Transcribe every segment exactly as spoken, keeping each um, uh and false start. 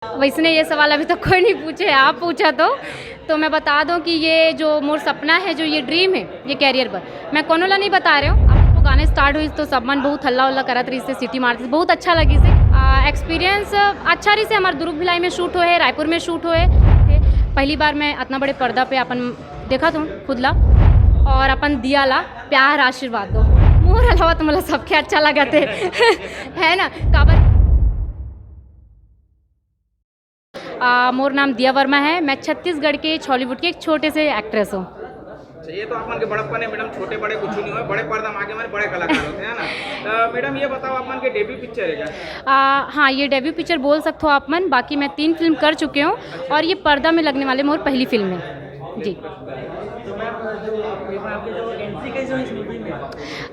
वैसने ये सवाल अभी तक कोई नहीं पूछे, आप पूछा तो। तो मैं बता दूं कि ये जो मोर सपना है, जो ये ड्रीम है, ये कैरियर बर, मैं कोनो ला नहीं बता रहे हूँ। अब वो गाने स्टार्ट हुई तो सब मन बहुत हल्ला उल्ला करत रहिस हे, सिटी मारत रहिस हे, बहुत अच्छा लगिस हे। एक्सपीरियंस अच्छा रहिस हे। हमार दुर्ग भिलाई में शूट होए हे, रायपुर में शूट होए हे। पहली बार मैं इतना बड़े पर्दा पे अपन देखत हूँ खुद ला, और अपन दिया ला प्यार आशीर्वाद दो। मोर अलावा तो मोला सबके अच्छा लगत हे। है ना? काबर आ, मोर नाम दिया वर्मा है। मैं छत्तीसगढ़ के छॉलीवुड के एक छोटे से एक्ट्रेस हूँ। अच्छा, ये तो आप मन के बड़प्पन है मैडम, छोटे बड़े कुछ नहीं हुए, बड़े पर्दा में आके हमारे बड़े कलाकार होते हैं ना। तो मैडम, ये बताओ, आप मन के डेब्यू पिक्चर है क्या? आ, हाँ, ये डेब्यू पिक्चर बोल सकते हो आप मन। बाकी मैं तीन फिल्म कर चुके हूँ और ये पर्दा में लगने वाले मोर पहली फिल्म है जी। तो मैम, जो ये आपके जो एंट्री कैसे हुई इस मूवी में?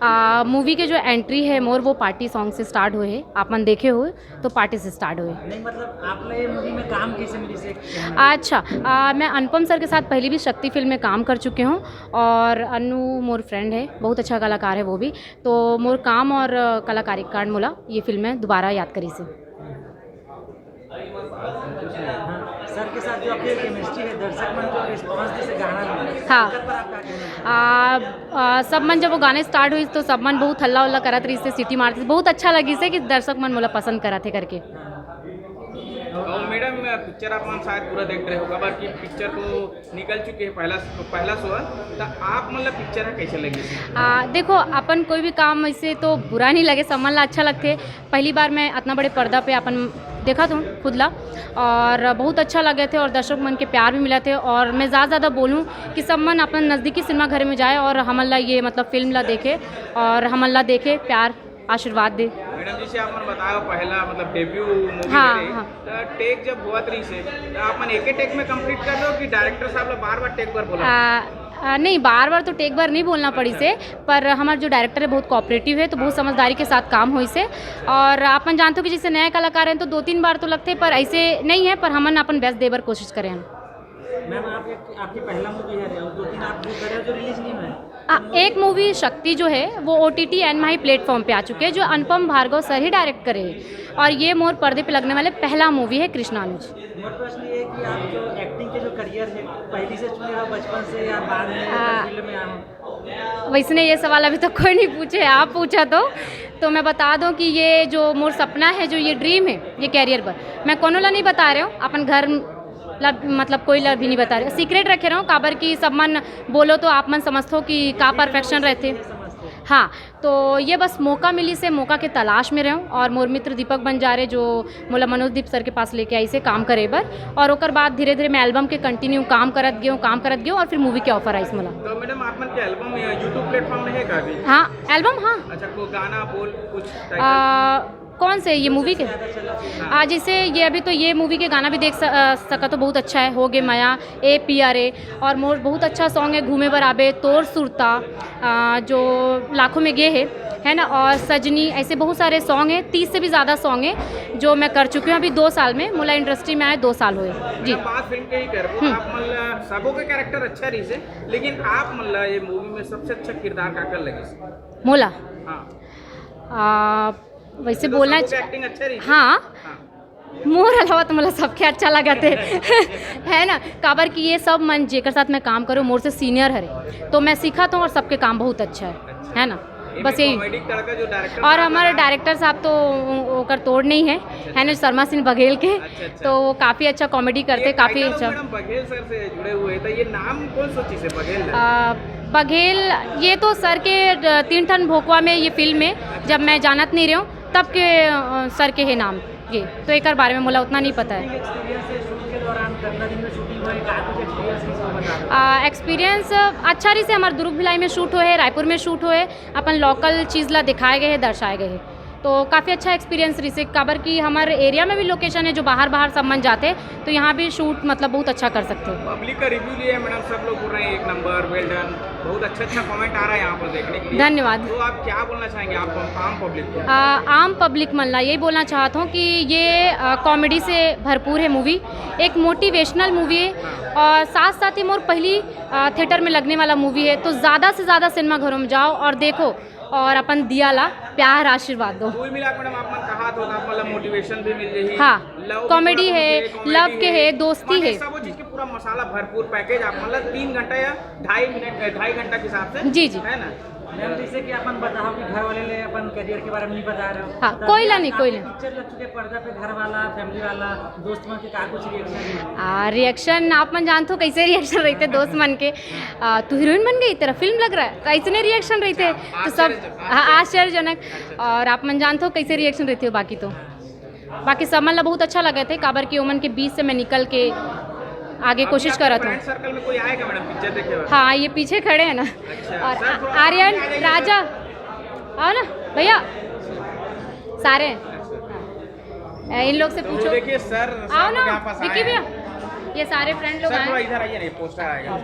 आ, मूवी के जो एंट्री है मोर, वो पार्टी सॉन्ग से स्टार्ट हुए है। आप मन देखे हो तो पार्टी से स्टार्ट हुए। नहीं, मतलब आपने ये मूवी में काम कैसे मिली से? अच्छा, आ, मैं अनुपम सर के साथ पहले भी शक्ति फिल्म में काम कर चुके हूँ और अनु मोर फ्रेंड है, बहुत अच्छा कलाकार है वो भी। तो मोर काम और आ, कलाकारी के कारण मोला ये फिल्म में दोबारा याद करी से। सर के साथ जो आपकी केमिस्ट्री है, दर्शक मन जो रिस्पॉन्स दिस हे गाना में, हाँ। एकर पर आप क्या कहना चाहेंगे? आ, आ, सब मन जब वो गाने स्टार्ट हुई तो सब मन बहुत हल्ला उल्ला करत रहिस हे, सिटी मारत रहिस हे। बहुत अच्छा लगिस हे कि दर्शक मन मोला पसंद करत हे करके। और मैडम, पिक्चर आप मन शायद पूरा देख रहे हो, काबर कि पिक्चर तो निकल चुके हैं, पहला पहला शो है। तो आप मतलब पिक्चर है कैसे लगी? आ, देखो, अपन कोई भी काम ऐसे तो बुरा नहीं लगे, सब मन ला अच्छा लगथे। पहली बार मैं इतना बड़े पर्दा पे अपन देखत हूँ खुद ला, और बहुत अच्छा लगे थे और दर्शक मन के प्यार भी मिलत हे। और मैं ज़्यादा ज़्यादा बोलूँ कि सब मन अपन नज़दीकी सिनेमा घर में जाए और हमन ला ये मतलब फिल्म ला देखे और हमन ला देखे, प्यार आशीर्वाद दे। मैडम, जैसे आप मन बताया पहला मतलब डेब्यू मूवी हाँ, है, हाँ। तो टेक जब होत रहिस हे तो आप मन एक ही टेक में कंप्लीट कर रहे हो कि डायरेक्टर साहब ला बार बार टेक पर बोला? आ, आ, नहीं, बार बार तो टेक बार नहीं बोलना पड़िस हे, पर हमार जो डायरेक्टर है बहुत कोऑपरेटिव है, तो बहुत समझदारी के साथ काम होइस हे। और आप मन जानते हो कि जैसे नया कलाकार हैं तो दो तीन बार तो लगथे, पर ऐसे नहीं है, पर हमन अपन बेस्ट दे बर कोशिश करे हन। मैम, आप एक, आपकी पहला मूवी है और दो तीन आप जो कर रहे हो जो रिलीज नहीं हुआ है। आ, एक मूवी शक्ति जो है वो ओ टी टी एन माही प्लेटफॉर्म पे आ चुकी है, जो अनुपम भार्गव सर ही डायरेक्ट करे हैं, और ये मोर पर्दे पे लगने वाले पहला मूवी है कृष्णानुज। मेरा प्रश्न ये है कि आप जो एक्टिंग के जो करियर है, पहली से चुने हो बचपन से या बाद में आ, फील्ड में आए हो? वैसने ये सवाल अभी तक कोई नहीं पूछे, आप पूछा तो। तो मैं बता दूं कि ये जो मोर सपना है, जो ये ड्रीम है, ये कैरियर बर, मैं कोनो ला नहीं बता रहे हूँ, अपन घर ला, मतलब कोई ला भी नहीं बता रहे, सीक्रेट रखे रहे हूँ, काबर कि सब मन बोलो तो आप मन समझते हो कि का परफेक्शन रहथे। हाँ, तो ये बस मौका मिलिस हे, मौका के तलाश में रहे हूँ। और मोर मित्र दीपक बंजारे जो मोला मनोज दीप सर के पास लेके आइस हे काम करे बर, और ओकर बाद धीरे धीरे मैं एल्बम के कंटिन्यू काम करत गेहूँ, काम करत गेहूँ, और फिर मूवी के ऑफर आइस मोला। तो मैडम, आप मन के एल्बम यूट्यूब प्लेटफॉर्म में है का अभी? हाँ, एल्बम, हाँ। अच्छा, को गाना बोल कुछ title? आ, कौन से, ये मूवी के? आ, जैसे ये अभी तो ये मूवी के गाना भी देख स-, आ, सका तो बहुत अच्छा है, हो गे मया, ए पी आर ए, और मोर बहुत अच्छा सॉन्ग है घूमे बर आबे, तोर सुरता, आ, जो लाखों में गे है, है ना, और सजनी, ऐसे बहुत सारे सॉन्ग हैं, तीस से भी ज़्यादा सॉन्ग हैं जो मैं कर चुकी हूँ अभी दो साल में। मोला इंडस्ट्री में आए दो साल हुए जी। बात फिल्म के ही कर, हम्म। आप मतलब सबों के कैरेक्टर अच्छा रहिस हे, लेकिन आप मतलब ये मूवी में सबसे अच्छा किरदार काकर लगिस? मोला हाँ। आ, वैसे बोलना सबों के एक्टिंग अच्छा रहिस हे? हाँ, हाँ। मोर अलावा तो मोला सबके अच्छा लगत हे। है ना, काबर कि ये सब मन जेकर साथ मैं काम करूँ, मोर से सीनियर हरे, तो मैं सीखत हूँ और सबके काम बहुत अच्छा है, है ना, बस यही। कॉमेडी तड़का जो डायरेक्टर और हमारे डायरेक्टर साहब तो ओ-, ओकर तोड़ नहीं है, है ना, शर्मा सिंह बघेल के, अच्छा, अच्छा। तो वो काफ़ी अच्छा कॉमेडी करते, काफ़ी अच्छा। मैडम बघेल सर से जुड़े हुए, तो ये नाम कौन सोचिस हे बघेल? आ, बघेल, ये तो सर के, अ, तीन ठन भोकवा में ये फिल्म में जब मैं जानत नहीं रहे हूँ, तब के, अ, सर के है नाम ये, तो एकर बारे में मोला उतना नहीं पता है। एक्सपीरियंस है शूट के दौरान, कितना दिन में शूटिंग हुआ है, कहाँ कुछ एक्सपीरियंस किसको बता रहे हो? एक्सपीरियंस अच्छा रहिस हे, हमार दुर्ग भिलाई में शूट हुए है, रायपुर में शूट हुए, अपन लोकल चीज़ ला दिखाए गए है, दर्शाए गए है, तो काफ़ी अच्छा एक्सपीरियंस रहिस हे, काबर कि हमारे एरिया में भी लोकेशन है जो बाहर बाहर सब मन जाते, तो यहाँ भी शूट मतलब बहुत अच्छा कर सकते हो। पब्लिक का रिव्यू लिया है मैडम, सब लोग बोल रहे हैं एक नंबर, वेल डन, बहुत अच्छा अच्छा कमेंट आ रहा है यहाँ पर देखने के लिए। धन्यवाद। तो आप क्या बोलना चाहेंगे आप आम पब्लिक को? आ, आम पब्लिक मन ला यही बोलना चाहत हूँ कि ये आ, कॉमेडी से भरपूर है मूवी, एक मोटिवेशनल मूवी है, और साथ साथ ही मोर पहली आ, थिएटर में लगने वाला मूवी है, तो ज़्यादा से ज़्यादा सिनेमा घरों में जाओ और देखो, और अपन दिया ला प्यार आशीर्वाद दो। कुल मिला के मैडम, आप मन कहा तो आप मतलब मोटिवेशन भी मिल जाही। हाँ, comedy है, love के है, दोस्ती है। सब चीज के पूरा मसाला भरपूर पैकेज आप मतलब तीन घंटा या ढाई मिनट, ढाई घंटा के हिसाब से, जी, जी। है ना? मैम, जैसे कि अपन बताओ कि घर वाले ले अपन करियर के बारे में नहीं बता रहे हो। हाँ, कोई ला नहीं, कोई ला। पिक्चर लग चुके, पर्दा पे घर वाला, फैमिली वाला, दोस्त मन के का कुछ रिएक्शन है? आ, रिएक्शन आप मन जानथो कैसे रिएक्शन रहते दोस्त मन के। आ, तू हीरोइन बन गई, तेरा फिल्म लग रहा है, कैसने रिएक्शन रहते? तो सब, हाँ, आश्चर्यजनक। और आप मन जानथो कैसे रिएक्शन रहते हो। बाकी तो, बाकी सब मन ला बहुत अच्छा लगे थे, काबर कि ओमन के बीच से मैं निकल के आगे कोशिश करत हूँ। फ्रेंड सर्कल में कोई आएगा मैडम पिक्चर देखे हुए? हाँ, ये पीछे खड़े हैं ना। और आर्यन, राजा, आओ ना भैया, सारे हैं। इन लोग से पूछो। देखिए सर, आओ ना विक्की भैया, ये सारे फ्रेंड लोग सर थोड़ा आए। इधर आइए, नहीं पोस्टर आएगा।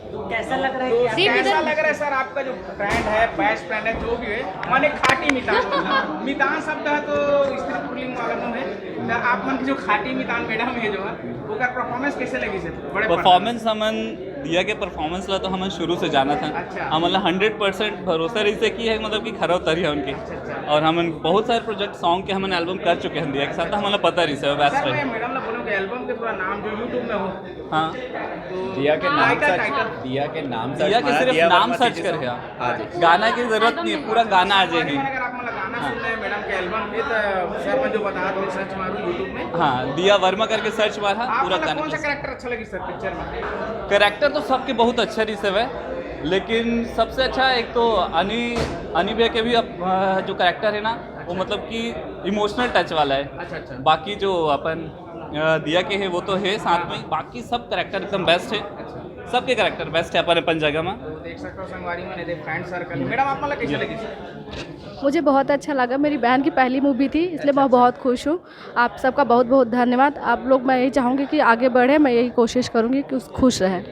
तो कैसा लग रहा है तो कि आप जी, कैसा इधर। लग रहा है सर आपका जो फ्रेंड है, बेस्ट फ्रेंड है, जो भी है, माने खाटी मितान? मितान शब्द है तो स्त्री पुल्लिंग वाला मुंह है। तो आप मन की जो खाटी मितान मैडम है जो है, ओकर परफॉर्मेंस कैसे लगी सर? बड़े परफॉर्मेंस हमन दिया के परफॉर्मेंस ला तो हमन शुरू से जाना था। अच्छा। हमन ला हंड्रेड परसेंट भरोसा रहिसे कि है, मतलब कि खरा उतरिया उनके। और हमन बहुत सारे प्रोजेक्ट सॉन्ग के हमन एल्बम कर चुके हैं दिया के साथ, तो हमन ला पता रहिसे बेस्ट सर मैं फ्रेंड। मैडम ला बोलूँ कि एल्बम के पूरा नाम जो यूट्यूब में हो, हाँ। दिया के नाम टाइटल, सर्च टाइटल। दिया के नाम दिया सर्च के मारा, सिर्फ दिया नाम वर्मा सर्च टीचर कर गया। हाँ जी। गाना की जरूरत नहीं है, पूरा गाना आ जाएगी। अगर आप मतलब गाना सुन रहे हैं मैडम के एल्बम में, तो सर मैं जो बता रहा हूँ, सर्च मारो यूट्यूब में। हाँ, दिया वर्मा करके सर्च मारा, आप पूरा मतलब गाना। कौन सा कैरेक्टर अच्छा लगी सर पिक्चर में? कैरेक्टर तो सबके बहुत अच्छा रिसीव है, लेकिन सबसे अच्छा एक तो अनी अनी भैया के भी अब, अ, जो कैरेक्टर है ना, वो मतलब कि इमोशनल टच वाला है। अच्छा, अच्छा। बाकी जो अपन, अ, दिया के है वो तो है साथ में, बाकी सब कैरेक्टर एकदम बेस्ट है। सबके कैरेक्टर बेस्ट है अपन अपन जगह में। तो देख सकते हो संगवारी मन, ये फ्रेंड सर्कल। मैडम आप मतलब कैसे लगी सर? मुझे बहुत अच्छा लगा। मेरी बहन की पहली मूवी थी, इसलिए मैं बहुत खुश हूँ। आप सबका बहुत बहुत धन्यवाद। आप लोग, मैं यही चाहूँगी कि आगे बढ़े, मैं यही कोशिश करूँगी कि उस खुश रहें।